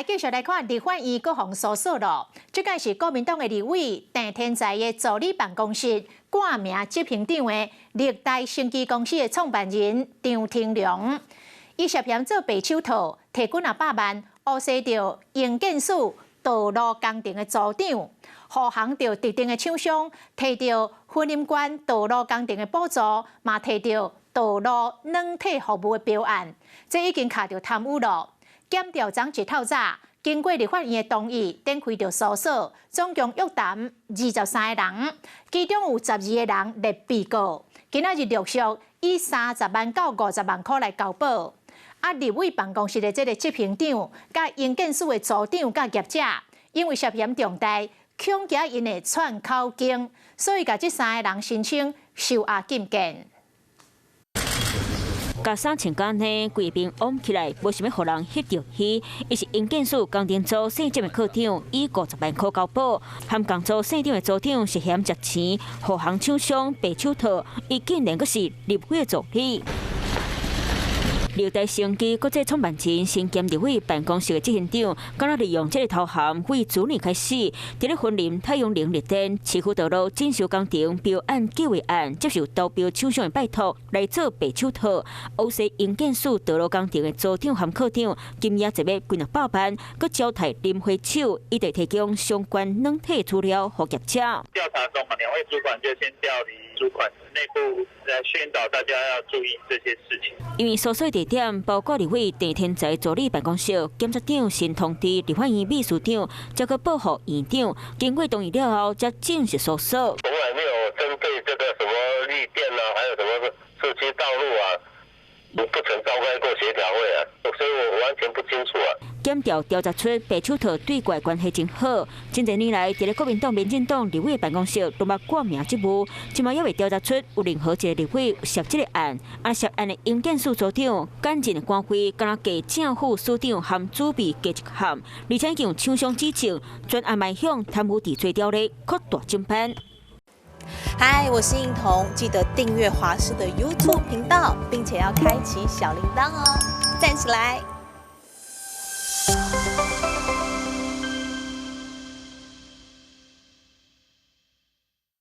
來繼續來看立法院閣予搜索囉。這擺是國民黨的立委鄭天才的助理辦公室掛名執行長的綠台生技公司的創辦人張廷龍，伊涉嫌做白手套，提幾仔百萬，烏踅著營建署道路工程的組長，護航著特定的廠商，提著雲林縣道路工程的補助，嘛提著道路軟體服務的標案，這已經卡著貪污囉。檢調昨日透早，經過立法院的同意，展開著搜索，總共約談23個人，其中有12個人列被告。今仔日陸續以30萬到50萬箍來交保。啊，立委辦公室的這个執行長、佮營建署的組長、佮業者，因為涉嫌重大，恐驚𪜶會竄口供，所以共這三个人申請收押禁見。共衫穿甲按呢，規邊掩起來，無想欲予人翕著彼。伊是營建署工程組姓鄭的科長，以50萬箍交保，含共組姓張的組長涉嫌食錢、護航廠商白手套，伊竟然閣是立委的助理。綠台生技國際創辦人、身兼立委辦公室的執行長，敢若利用這个頭銜，對去年開始，佇咧雲林太陽能綠電市區道路整修工程標案計劃案，接受投標廠商的拜託來做白手套，烏踅營建署道路工程的組長和科長，金額一筆幾若百萬，閣交代林輝手，伊得提供相關軟體資料予業者。調查中嘛，兩位主管就先調離主管內部來宣導大家要注意這些事情。因為搜索地點包括立委鄭天才助理辦公室、檢察長先通知立法院秘書長，再閣報予院長，經過同意了後，才正式搜索。從來沒有針對這個什麼綠電啊，還有什麼社區道路啊，不曾召開過協調會啊，所以我完全不清楚啊。檢調調查出白手套對外關係真好，真濟年來，佇咧國民黨、民進黨立委辦公室攏捌掛名職務，這馬猶未調查出有任何一个立委涉這个案，啊涉案的營建署組長簡任的官費，敢若加正副署長含主秘加一項，而且已經有廠商指證，專案邁向貪污治罪條例擴大偵辦。嗨，我是應彤，記得訂閱華視的 YouTube 頻道，並且要開啟小鈴鐺哦，讚起來！